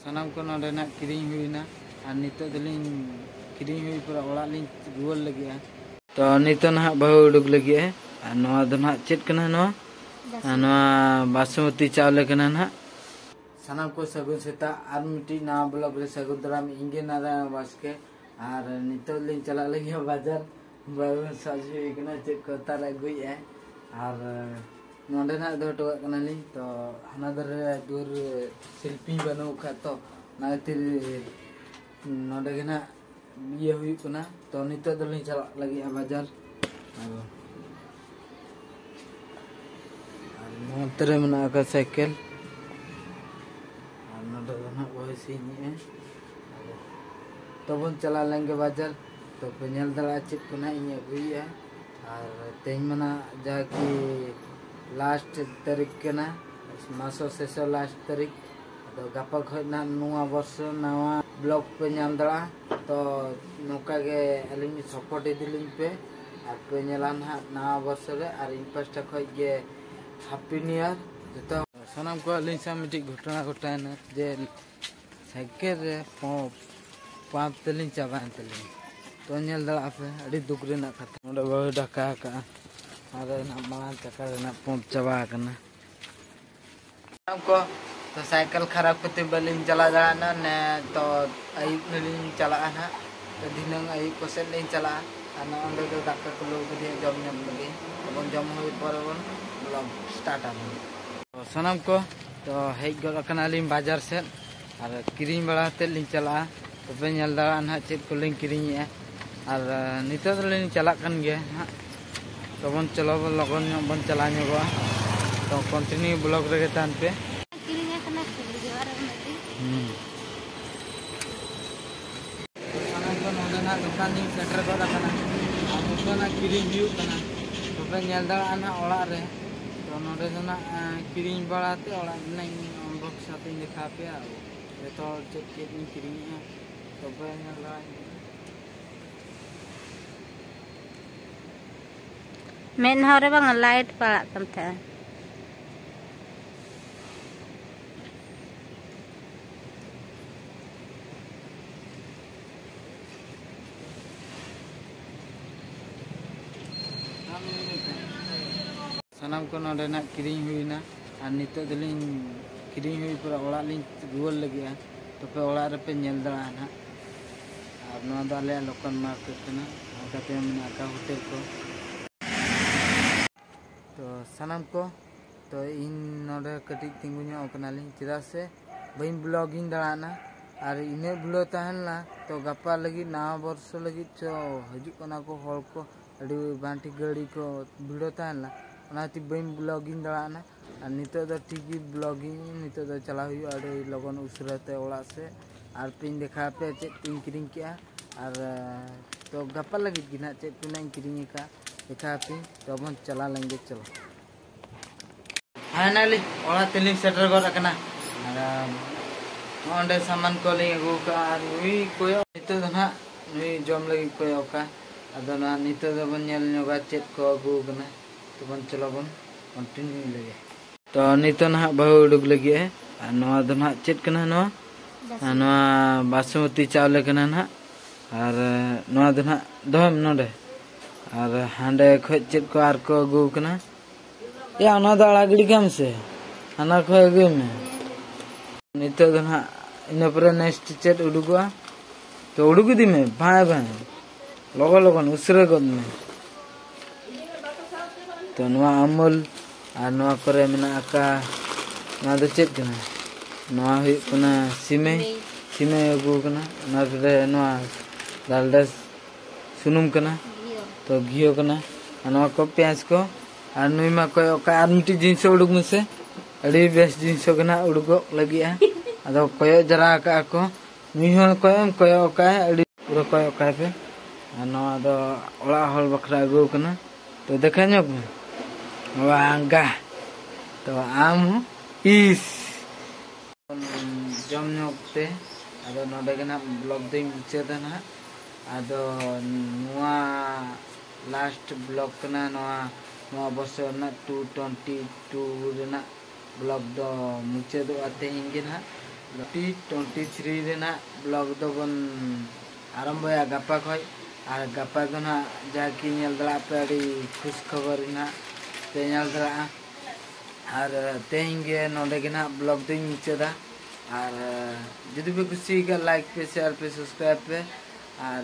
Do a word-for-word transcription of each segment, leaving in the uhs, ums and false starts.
ᱥᱟᱱᱟᱢ ᱠᱚ ᱱᱚᱰᱮ ᱱᱟᱜ ᱠᱤᱨᱤᱧ ᱦᱩᱭᱱᱟ᱾ ᱟᱨ ᱱᱤᱛᱚᱜ ᱫᱚᱞᱤᱧ ᱠᱤᱨᱤᱧ ᱦᱩᱭ ᱯᱚᱨᱮ ᱚᱲᱟᱜ ᱞᱤᱧ ᱨᱩᱣᱟᱹᱲ ᱞᱟᱹᱜᱤᱫᱼᱟ᱾ ᱛᱚ ᱱᱤᱛᱚᱜ ᱱᱟᱦᱟᱜ ᱵᱟᱹᱦᱩ ᱩᱰᱩᱠ ᱞᱟᱹᱜᱤᱫ ᱮ᱾ ᱟᱨ ᱱᱚᱣᱟ ᱫᱚ ᱱᱟᱦᱟᱜ ᱪᱮᱫ ᱠᱟᱱᱟ ᱱᱚᱣᱟ? ᱟᱨ ᱱᱚᱣᱟ ᱵᱟᱥᱢᱚᱛᱤ ᱪᱟᱣᱞᱮ ᱠᱟᱱᱟ ᱱᱟᱦᱟᱜ᱾ ᱥᱟᱱᱟᱢ ᱠᱚ ᱥᱟᱹᱜᱩᱱ ᱥᱮᱛᱟᱜ᱾ ᱟᱨ ᱢᱤᱫᱴᱤᱡ ᱱᱟᱣᱟ ᱵᱞᱚᱜ ᱨᱮ ᱥᱟᱹᱜᱩᱱ ᱫᱟᱨᱟᱢ᱾ ᱤᱧ ᱜᱮ ᱱᱟᱨᱟᱭᱚᱱ ᱵᱟᱥᱠᱮ᱾ ᱟᱨ ᱱᱤᱛᱚᱜ ᱞᱤᱧ ᱪᱟᱞᱟᱜ ᱞᱟᱹᱜᱤᱫ ᱵᱟᱡᱟᱨ᱾ ᱵᱟᱹᱦᱩ ᱥᱟᱡ ᱦᱩᱭ ᱠᱟᱱᱟ, ᱪᱮᱫ ᱠᱚ ᱛᱟᱨ ᱟᱹᱜᱩᱭᱮᱫᱼᱟᱭ᱾ ᱟᱨ ᱱᱚᱸᱰᱮ ᱱᱟᱜ ᱫᱚᱦᱚ ᱦᱚᱴᱚ ᱠᱟᱜ ᱠᱟᱱᱟᱞᱤᱧ᱾ ᱛᱚ ᱦᱟᱱᱟ ᱫᱷᱟᱨᱮ ᱨᱮ ᱫᱩᱣᱟᱹᱨ ᱥᱤᱞᱯᱤᱧ ᱵᱟᱹᱱᱩᱜ ᱟᱠᱟᱫ, ᱛᱚ ᱚᱱᱟ ᱠᱷᱟᱹᱛᱤᱨ ᱱᱚᱸᱰᱮ ᱜᱮ ᱱᱟᱜ ᱤᱭᱟᱹ ᱦᱩᱭᱩᱜ ᱠᱟᱱᱟ᱾ ᱛᱚ ᱱᱤᱛᱚᱜ ᱫᱚᱞᱤᱧ ᱪᱟᱞᱟᱜ ᱞᱟᱹᱜᱤᱫᱼᱟ ᱵᱟᱡᱟᱨ᱾ ᱟᱫᱚ ᱟᱨ ᱱᱚᱛᱮ ᱨᱮ ᱢᱮᱱᱟᱜ ᱟᱠᱟᱫ ᱥᱟᱭᱠᱮᱞ᱾ ᱟᱨ ᱱᱚᱰᱮ ᱫᱚ ᱱᱟᱦᱟᱜ ᱵᱚᱭᱮᱥ ᱤᱧ ᱦᱮᱡ ᱮᱱ᱾ ᱛᱚᱵᱚᱱ ᱪᱟᱞᱟᱣ ᱞᱮᱱ ᱜᱮ ᱵᱟᱡᱟᱨ᱾ ᱛᱚ ᱯᱮ ᱧᱮᱞ ᱫᱟᱲᱮᱭᱟᱜᱼᱟ ᱪᱮᱫ ᱠᱚ ᱱᱟᱦᱟᱜ ᱤᱧ ᱟᱹᱜᱩᱭᱮᱫᱼᱟ᱾ ᱟᱨ ᱛᱮᱦᱮᱧ ᱢᱟ ᱱᱟᱦᱟᱜ ᱡᱟᱦᱟᱸ ᱠᱤ ᱞᱟᱥᱴ ᱛᱟᱹᱨᱤᱠᱷ ᱠᱟᱱᱟ, ᱢᱟᱥᱚ ᱥᱮᱥᱚ ᱞᱟᱥᱴ ᱛᱟᱹᱨᱤᱠᱷ᱾ ᱟᱫᱚ ᱜᱟᱯᱟ ᱠᱷᱚᱱ ᱱᱟᱦᱟᱜ ᱱᱚᱣᱟ ᱵᱚᱨᱥᱚ ᱱᱟᱣᱟ ᱵᱞᱚᱜ ᱯᱮ ᱧᱟᱢ ᱫᱟᱲᱮᱭᱟᱜᱼᱟ᱾ ᱛᱚ ᱱᱚᱝᱠᱟ ᱜᱮ ᱟᱹᱞᱤᱧ ᱥᱟᱯᱳᱨᱴ ᱤᱫᱤ ᱞᱤᱧ ᱯᱮ᱾ ᱟᱨ ᱯᱮ ᱧᱮᱞᱟ ᱱᱟᱦᱟᱜ ᱱᱟᱣᱟ ᱵᱚᱨᱥᱚ ᱨᱮ᱾ ᱟᱨ ᱤᱧ ᱯᱟᱥᱴᱟ ᱠᱷᱚᱱ ᱜᱮ ᱦᱮᱯᱤ ᱱᱤᱭᱩ ᱤᱭᱟᱨ ᱡᱚᱛᱚ᱾ ᱥᱟᱱᱟᱢ ᱠᱚ ᱟᱹᱞᱤᱧ ᱥᱟᱶ ᱢᱤᱫᱴᱤᱡ ᱜᱷᱚᱴᱚᱱᱟ ᱜᱷᱚᱴᱟᱣᱮᱱᱟ ᱡᱮ ᱥᱟᱭᱠᱮᱞ ᱨᱮ ᱯᱚ-, ᱯᱟᱢᱯ ᱛᱮᱞᱤᱧ ᱪᱟᱵᱟᱭᱮᱱ ᱛᱟᱹᱞᱤᱧᱟ᱾ ᱛᱚ ᱧᱮᱞ ᱫᱟᱲᱮᱭᱟᱜᱼᱟ ᱯᱮ, ᱟᱹᱰᱤ ᱫᱩᱠ ᱨᱮᱱᱟᱜ ᱠᱟᱛᱷᱟ᱾ ᱱᱚᱰᱮ ᱵᱟᱹᱦᱩ ᱰᱷᱟᱠᱟ ᱟᱠᱟᱫᱼᱟ, ᱟᱨ ᱨᱮᱱᱟᱜ ᱢᱟᱲᱟᱝ ᱪᱟᱠᱟ ᱨᱮᱱᱟᱜ ᱯᱟᱢᱯ ᱪᱟᱵᱟ ᱟᱠᱟᱱᱟ᱾ ᱥᱟᱱᱟᱢ ᱠᱚ, ᱛᱚ ᱥᱟᱭᱠᱮᱞ ᱠᱷᱟᱨᱟᱯ ᱠᱷᱟᱹᱛᱤᱨ ᱵᱟᱹᱞᱤᱧ ᱪᱟᱞᱟᱣ ᱫᱟᱲᱮᱭᱟᱜᱼᱟ᱾ ᱱᱮ ᱛᱚ ᱟᱹᱭᱩᱵ ᱞᱤᱧ ᱪᱟᱞᱟᱜᱼᱟ ᱱᱟᱦᱟᱜ᱾ ᱛᱚ ᱫᱷᱤᱱᱟᱹᱝ ᱟᱹᱭᱩᱵ ᱠᱚᱥᱮᱫ ᱞᱤᱧ ᱪᱟᱞᱟᱜᱼᱟ᱾ ᱟᱨ ᱱᱚᱜᱼᱚ ᱱᱚᱰᱮ ᱫᱚ ᱫᱟᱠᱟ ᱠᱚ ᱞᱩ ᱠᱟᱛᱮ ᱡᱚᱢ ᱧᱚᱜ ᱞᱟᱹᱜᱤᱫ᱾ ᱟᱵᱚᱱ ᱡᱚᱢ ᱦᱩᱭ ᱯᱚᱨᱮ ᱵᱚᱱ ᱵᱞᱚᱜ ᱥᱴᱟᱨᱴ ᱟᱵᱚᱱ᱾ ᱛᱚ ᱥᱟᱱᱟᱢ ᱠᱚ, ᱛᱚ ᱦᱮᱡ ᱜᱚᱫ ᱟᱠᱟᱱᱟᱞᱤᱧ ᱵᱟᱡᱟᱨ ᱥᱮᱫ᱾ ᱟᱨ ᱠᱤᱨᱤᱧ ᱵᱟᱲᱟ ᱠᱟᱛᱮᱫ ᱞᱤᱧ ᱪᱟᱞᱟᱜᱼᱟ᱾ ᱛᱚᱵᱮ ᱧᱮᱞ ᱫᱟᱲᱮᱭᱟᱜᱼᱟ ᱱᱟᱦᱟᱜ ᱪᱮᱫ ᱠᱚᱞᱤᱧ ᱠᱤᱨᱤᱧᱮᱜᱼᱟ᱾ ᱟᱨ ᱱᱤᱛᱚᱜ ᱫᱚᱞᱤᱧ ᱪᱟᱞᱟᱜ ᱠᱟᱱ ᱜᱮᱭᱟ ᱱᱟᱦᱟᱜ᱾ ᱛᱚᱵᱚᱱ ᱪᱚᱞᱚ ᱵᱚᱱ ᱞᱚᱜᱚᱱ ᱧᱚᱜ ᱵᱚᱱ ᱪᱟᱞᱟᱣ ᱧᱚᱜᱚᱜᱼᱟ᱾ ᱛᱚ ᱠᱚᱱᱴᱤᱱᱤᱭᱩ ᱵᱞᱚᱜ ᱨᱮᱜᱮ ᱛᱟᱦᱮᱱ ᱯᱮ᱾ ᱠᱤᱨᱤᱧ ᱟᱠᱟᱱᱟ ᱠᱷᱟᱹᱡᱟᱹᱲᱤ ᱡᱚᱦᱟᱨ ᱟᱨ ᱢᱤᱫᱴᱤᱡ᱾ ᱦᱩᱸ᱾ ᱥᱟᱱᱟᱢ ᱠᱚ ᱱᱚᱰᱮ ᱱᱟᱜ ᱫᱚᱠᱟᱱ ᱞᱤᱧ ᱥᱮᱴᱮᱨ ᱜᱚᱫ ᱟᱠᱟᱱᱟ᱾ ᱟᱨ ᱱᱚᱛᱮ ᱱᱟᱜ ᱠᱤᱨᱤᱧ ᱦᱩᱭᱩᱜ ᱠᱟᱱᱟ᱾ ᱛᱚᱵᱮ ᱧᱮᱞ ᱫᱟᱲᱮᱭᱟᱜᱼᱟ ᱱᱟᱜ ᱚᱲᱟᱜ ᱨᱮ᱾ ᱛᱚ ᱱᱚᱰᱮ ᱫᱚ ᱱᱟᱜ, ᱮᱸ, ᱠᱤᱨᱤᱧ ᱵᱟᱲᱟ ᱛᱮ ᱚᱲᱟᱜ ᱨᱮᱱᱟᱜ ᱤᱧ ᱟᱱᱵᱚᱠᱥ ᱠᱟᱛᱮᱧ ᱫᱮᱠᱷᱟᱣ ᱟᱯᱮᱭᱟ᱾ ᱡᱚᱛᱚ ᱦᱚᱲ ᱪᱮᱫ ᱪᱮᱫ ᱤᱧ ᱠᱤᱨᱤᱧᱮᱜᱼᱟ᱾ ᱛᱚᱵᱮ ᱧᱮᱞ ᱫᱟᱲᱮᱭᱟᱜᱼᱟ᱾ ᱢᱮᱫᱦᱟ ᱨᱮ ᱵᱟᱝ ᱞᱟᱭᱤᱴ ᱯᱟᱲᱟᱜ ᱠᱟᱱ ᱛᱟᱦᱮᱸᱜᱼᱟ᱾ ᱥᱟᱱᱟᱢ ᱠᱚ ᱱᱚᱰᱮ ᱱᱟᱜ ᱠᱤᱨᱤᱧ ᱦᱩᱭᱱᱟ, ᱟᱨ ᱱᱤᱛᱚᱜ ᱫᱚᱞᱤᱧ ᱠᱤᱨᱤᱧ ᱦᱩᱭ ᱯᱚᱨᱮ ᱚᱲᱟᱜ ᱞᱤᱧ ᱨᱩᱣᱟᱹᱲ ᱞᱟᱹᱜᱤᱫᱼᱟ᱾ ᱛᱚᱵᱮ ᱚᱲᱟᱜ ᱨᱮᱯᱮ ᱧᱮᱞ ᱫᱟᱲᱮᱭᱟᱜᱼᱟ ᱱᱟᱦᱟᱜ᱾ ᱟᱨ ᱱᱚᱣᱟ ᱫᱚ ᱟᱞᱮᱭᱟᱜ ᱞᱳᱠᱟᱞ ᱢᱟᱨᱠᱮᱴ ᱠᱟᱱᱟ, ᱟᱨ ᱠᱟᱛᱮ ᱢᱮᱱᱟᱜ ᱟᱠᱟᱫ ᱦᱳᱴᱮᱞ ᱠᱚ᱾ ᱛᱚ ᱥᱟᱱᱟᱢ ᱠᱚ, ᱛᱚ ᱤᱧ ᱱᱚᱰᱮ ᱠᱟᱹᱴᱤᱡ ᱛᱤᱸᱜᱩ ᱧᱚᱜ ᱟᱠᱟᱱᱟᱞᱤᱧ, ᱪᱮᱫᱟᱜ ᱥᱮ ᱵᱟᱹᱧ ᱵᱞᱚᱜᱤᱧ ᱫᱟᱲᱟᱱᱟ᱾ ᱟᱨ ᱤᱱᱟᱹᱜ ᱵᱷᱤᱲᱚ ᱛᱟᱦᱮᱸ ᱞᱮᱱᱟ, ᱛᱚ ᱜᱟᱯᱟ ᱞᱟᱹᱜᱤᱫ ᱱᱟᱣᱟ ᱵᱚᱨᱥᱚ ᱞᱟᱹᱜᱤᱫ ᱪᱚ ᱦᱤᱡᱩᱜ ᱠᱟᱱᱟ ᱠᱚ ᱦᱚᱲ ᱠᱚ, ᱟᱹᱰᱤ ᱵᱟᱝ ᱴᱷᱤᱠ ᱜᱟᱹᱲᱤ ᱠᱚ ᱵᱷᱤᱲᱚ ᱛᱟᱦᱮᱸ ᱞᱮᱱᱟ, ᱚᱱᱟ ᱠᱷᱟᱹᱛᱤᱨ ᱵᱟᱹᱧ ᱵᱞᱚᱜᱤᱧ ᱫᱟᱲᱟᱱᱟ᱾ ᱟᱨ ᱱᱤᱛᱚᱜ ᱫᱚ ᱴᱷᱤᱠ ᱜᱮ ᱵᱞᱚᱜᱤᱧ, ᱱᱤᱛᱚᱜ ᱫᱚ ᱪᱟᱞᱟᱣ ᱦᱩᱭᱩᱜᱼᱟ ᱟᱹᱰᱤ ᱞᱚᱜᱚᱱ ᱩᱥᱟᱹᱨᱟ ᱛᱮ ᱚᱲᱟᱜ ᱥᱮᱫ᱾ ᱟᱨ ᱯᱮᱧ ᱫᱮᱠᱷᱟᱣ ᱟᱯᱮᱭᱟ ᱪᱮᱫ ᱠᱚᱧ ᱠᱤᱨᱤᱧ ᱠᱮᱜᱼᱟ᱾ ᱟᱨ ᱛᱚ ᱜᱟᱯᱟ ᱞᱟᱹᱜᱤᱫ ᱜᱮ ᱱᱟᱦᱟᱜ ᱪᱮᱫ ᱠᱚ ᱱᱟᱦᱟᱜ ᱤᱧ ᱠᱤᱨᱤᱧ ᱟᱠᱟᱫᱼᱟ, ᱫᱮᱠᱷᱟᱣ ᱟᱯᱮᱧ᱾ ᱛᱚ ᱵᱚᱱ ᱪᱟᱞᱟᱣ ᱞᱮᱱ ᱜᱮ, ᱪᱚᱞᱚ᱾ ᱯᱷᱟᱭᱱᱟᱞᱤ ᱚᱲᱟᱜ ᱛᱮᱞᱤᱧ ᱥᱮᱴᱮᱨ ᱜᱚᱫ ᱟᱠᱟᱱᱟ᱾ ᱟᱨ ᱱᱚᱜᱼᱚᱸᱰᱮ ᱥᱟᱢᱟᱱ ᱠᱚᱞᱤᱧ ᱟᱹᱜᱩ ᱟᱠᱟᱫᱼᱟ᱾ ᱟᱨ ᱱᱩᱭ ᱠᱚᱭᱚᱜ, ᱱᱤᱛᱚᱜ ᱫᱚ ᱱᱟᱦᱟᱜ ᱱᱩᱭ ᱡᱚᱢ ᱞᱟᱹᱜᱤᱫ ᱠᱚᱭᱚᱜ ᱟᱠᱟ᱾ ᱟᱫᱚ ᱱᱟᱦᱟᱜ ᱱᱤᱛᱚᱜ ᱫᱚᱵᱚᱱ ᱧᱮᱞ ᱧᱚᱜᱟ ᱪᱮᱫ ᱠᱚ ᱟᱹᱜᱩ ᱟᱠᱟᱱᱟ᱾ ᱛᱚᱵᱚᱱ ᱪᱚᱞᱚ ᱵᱚᱱ ᱠᱚᱱᱴᱤᱱᱤᱭᱩ ᱞᱮᱜᱮ᱾ ᱛᱚ ᱱᱤᱛᱚᱜ ᱱᱟᱦᱟᱜ ᱵᱟᱹᱦᱩ ᱩᱰᱩᱠ ᱞᱟᱹᱜᱤᱫ ᱮ᱾ ᱟᱨ ᱱᱚᱣᱟ ᱫᱚ ᱱᱟᱦᱟᱜ ᱪᱮᱫ ᱠᱟᱱᱟ ᱱᱚᱣᱟ? ᱟᱨ ᱱᱚᱣᱟ ᱵᱟᱥᱢᱚᱛᱤ ᱪᱟᱣᱞᱮ ᱠᱟᱱᱟ ᱱᱟᱦᱟᱜ᱾ ᱟᱨ ᱱᱚᱣᱟ ᱫᱚ ᱱᱟᱦᱟᱜ ᱫᱚᱦᱚᱭ ᱢᱮ ᱱᱚᱰᱮ᱾ ᱟᱨ ᱦᱟᱸᱰᱮ ᱠᱷᱚᱡ ᱪᱮᱫ ᱠᱚ ᱟᱨ ᱠᱚ ᱟᱹᱜᱩ ᱟᱠᱟᱱᱟ? ᱭᱟ, ᱚᱱᱟ ᱫᱚ ᱟᱲᱟᱜ ᱜᱤᱰᱤ ᱠᱟᱜ ᱢᱮᱥᱮ, ᱦᱟᱱᱟ ᱠᱷᱚᱡ ᱟᱹᱜᱩᱭ ᱢᱮ᱾ ᱱᱤᱛᱚᱜ ᱫᱚ ᱱᱟᱦᱟᱜ ᱤᱱᱟᱹ ᱯᱚᱨᱮ ᱱᱮᱠᱥᱴ ᱪᱮᱫ ᱩᱰᱩᱠᱚᱜᱼᱟ? ᱛᱚ ᱩᱰᱩᱠ ᱤᱫᱤ ᱢᱮ, ᱵᱷᱟᱭ ᱵᱷᱟᱭ, ᱞᱚᱜᱚᱱ ᱞᱚᱜᱚᱱ ᱩᱥᱟᱹᱨᱟ ᱜᱚᱫ ᱢᱮ᱾ ᱛᱚ ᱱᱚᱣᱟ ᱟᱢᱩᱞ ᱟᱨ ᱱᱚᱣᱟ ᱠᱚᱨᱮ ᱢᱮᱱᱟᱜ ᱟᱠᱟᱫ, ᱱᱚᱣᱟ ᱫᱚ ᱪᱮᱫ ᱠᱟᱱᱟ? ᱱᱚᱣᱟ ᱦᱩᱭᱩᱜ ᱠᱟᱱᱟ ᱥᱤᱢᱮᱭ, ᱥᱤᱢᱮᱭ ᱟᱹᱜᱩ ᱟᱠᱟᱱᱟ᱾ ᱚᱱᱟ ᱨᱮ ᱱᱚᱣᱟ ᱰᱟᱞᱰᱟ ᱥᱩᱱᱩᱢ ᱠᱟᱱᱟ, ᱛᱚ ᱜᱷᱤᱭᱳ ᱠᱟᱱᱟ, ᱟᱨ ᱱᱚᱣᱟ ᱠᱚ ᱯᱮᱸᱭᱟᱡᱽ ᱠᱚ᱾ ᱟᱨ ᱱᱩᱭ ᱢᱟ ᱠᱚᱭᱚᱜ ᱠᱟᱜ, ᱟᱨ ᱢᱤᱫᱴᱤᱡ ᱡᱤᱱᱤᱥ ᱩᱰᱩᱠ ᱢᱮᱥᱮ, ᱟᱹᱰᱤ ᱵᱮᱥ ᱡᱤᱱᱤᱥ ᱠᱟᱱᱟ, ᱩᱰᱩᱠᱚᱜ ᱞᱟᱹᱜᱤᱫᱼᱟ᱾ ᱟᱫᱚ ᱠᱚᱭᱚᱜ ᱡᱟᱨᱟ ᱟᱠᱟᱜᱼᱟ ᱠᱚ, ᱱᱩᱭ ᱦᱚᱸ ᱠᱚᱭᱚᱜ ᱮᱢ ᱠᱚᱭᱚᱜ ᱠᱟᱜᱼᱟᱭ, ᱟᱹᱰᱤ ᱯᱩᱨᱟᱹ ᱠᱚᱭᱚᱜ ᱠᱟᱭ ᱯᱮ᱾ ᱟᱨ ᱱᱚᱣᱟ ᱫᱚ ᱚᱲᱟᱜ ᱦᱚᱲ ᱵᱟᱠᱷᱨᱟ ᱟᱹᱜᱩ ᱠᱟᱱᱟ, ᱛᱚ ᱫᱮᱠᱷᱟ ᱧᱚᱜ ᱢᱮ᱾ ᱵᱟᱝᱜᱟ, ᱛᱚ ᱟᱢ ᱦᱚᱸ ᱤᱥ᱾ ᱡᱚᱢ ᱧᱩ ᱚᱠᱛᱮ ᱟᱫᱚ ᱱᱚᱰᱮ ᱜᱮ ᱱᱟᱦᱟᱜ ᱵᱞᱚᱜ ᱫᱚᱧ ᱢᱩᱪᱟᱹᱫᱟ ᱱᱟᱦᱟᱜ᱾ ᱟᱫᱚ ᱱᱚᱣᱟ ᱞᱟᱥᱴ ᱵᱞᱚᱜ ᱠᱟᱱᱟ, ᱱᱚᱣᱟ ᱱᱚᱣᱟ ᱵᱚᱪᱷᱚᱨ ᱨᱮᱱᱟᱜ ᱴᱩ ᱴᱩᱭᱮᱱᱴᱤ ᱴᱩ ᱨᱮᱱᱟᱜ ᱵᱞᱚᱜ ᱫᱚ ᱢᱩᱪᱟᱹᱫᱚᱜᱼᱟ ᱛᱮᱦᱮᱧ ᱜᱮ ᱱᱟᱦᱟᱜ᱾ ᱴᱩᱭᱮᱱᱴᱤ ᱴᱩᱭᱮᱱᱴᱤ ᱛᱷᱨᱤ ᱨᱮᱱᱟᱜ ᱵᱞᱚᱜ ᱫᱚᱵᱚᱱ ᱟᱨᱟᱢᱵᱚᱭᱟ ᱜᱟᱯᱟ ᱠᱷᱚᱡ᱾ ᱟᱨ ᱜᱟᱯᱟ ᱫᱚ ᱱᱟᱦᱟᱜ ᱡᱟᱦᱟᱸ ᱠᱤ ᱧᱮᱞ ᱫᱟᱲᱮᱭᱟᱜ ᱯᱮ ᱟᱹᱰᱤ ᱠᱷᱩᱥ ᱠᱷᱚᱵᱚᱨ ᱱᱟᱦᱟᱜ᱾ ᱧᱮᱞ ᱫᱟᱲᱮᱭᱟᱜᱼᱟ᱾ ᱟᱨ ᱛᱮᱦᱮᱧ ᱜᱮ ᱱᱚᱰᱮ ᱜᱮ ᱱᱟᱦᱟᱜ ᱵᱞᱚᱜ ᱫᱚᱧ ᱢᱩᱪᱟᱹᱫᱟ᱾ ᱟᱨ ᱡᱩᱫᱤ ᱯᱮ ᱠᱩᱥᱤᱭᱟᱠᱟᱫ, ᱞᱟᱭᱤᱠ ᱯᱮ, ᱥᱮᱭᱟᱨ ᱯᱮ, ᱥᱟᱵᱥᱠᱨᱟᱭᱤᱵ ᱯᱮ᱾ ᱟᱨ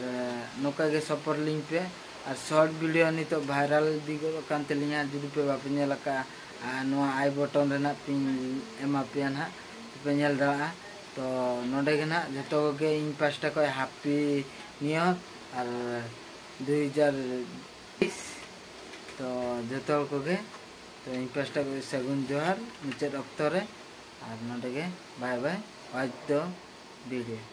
ᱱᱚᱝᱠᱟ ᱜᱮ ᱥᱟᱯᱳᱨᱴ ᱞᱤᱧ ᱯᱮ᱾ ᱟᱨ ᱥᱚᱨᱴ ᱵᱷᱤᱰᱤᱭᱳ ᱱᱤᱛᱚᱜ ᱵᱷᱟᱭᱨᱟᱞ ᱤᱫᱤ ᱜᱚᱫ ᱠᱟᱱ ᱛᱟᱹᱞᱤᱧᱟ, ᱡᱩᱫᱤ ᱯᱮ ᱵᱟᱯᱮ ᱧᱮᱞ ᱟᱠᱟᱫᱼᱟ, ᱟᱨ ᱱᱚᱣᱟ ᱟᱭ ᱵᱚᱴᱚᱱ ᱨᱮᱱᱟᱜ ᱯᱤᱱ ᱮᱢᱟ ᱯᱮᱭᱟ ᱱᱟᱦᱟᱜ, ᱯᱮ ᱧᱮᱞ ᱫᱟᱲᱮᱭᱟᱜᱼᱟ᱾ ᱛᱚ ᱱᱚᱰᱮ ᱜᱮ ᱱᱟᱦᱟᱜ ᱡᱷᱚᱛᱚ ᱠᱚᱜᱮ ᱤᱧ ᱯᱟᱥᱴᱟ ᱠᱷᱚᱱ ᱦᱮᱯᱤ ᱱᱤᱭᱩ ᱤᱭᱟᱨ ᱟᱨ ᱫᱩᱭ ᱦᱟᱡᱟᱨ ᱛᱚ ᱡᱚᱛᱚ ᱦᱚᱲ ᱠᱚᱜᱮ, ᱛᱚ ᱤᱧ ᱯᱟᱥᱴᱟ ᱠᱷᱚᱱ ᱥᱟᱹᱜᱩᱱ ᱡᱚᱦᱟᱨ ᱢᱩᱪᱟᱹᱫ ᱚᱠᱛᱚ ᱨᱮ᱾ ᱟᱨ ᱱᱚᱰᱮ ᱜᱮ ᱵᱟᱭ ᱵᱟᱭ, watch the video᱾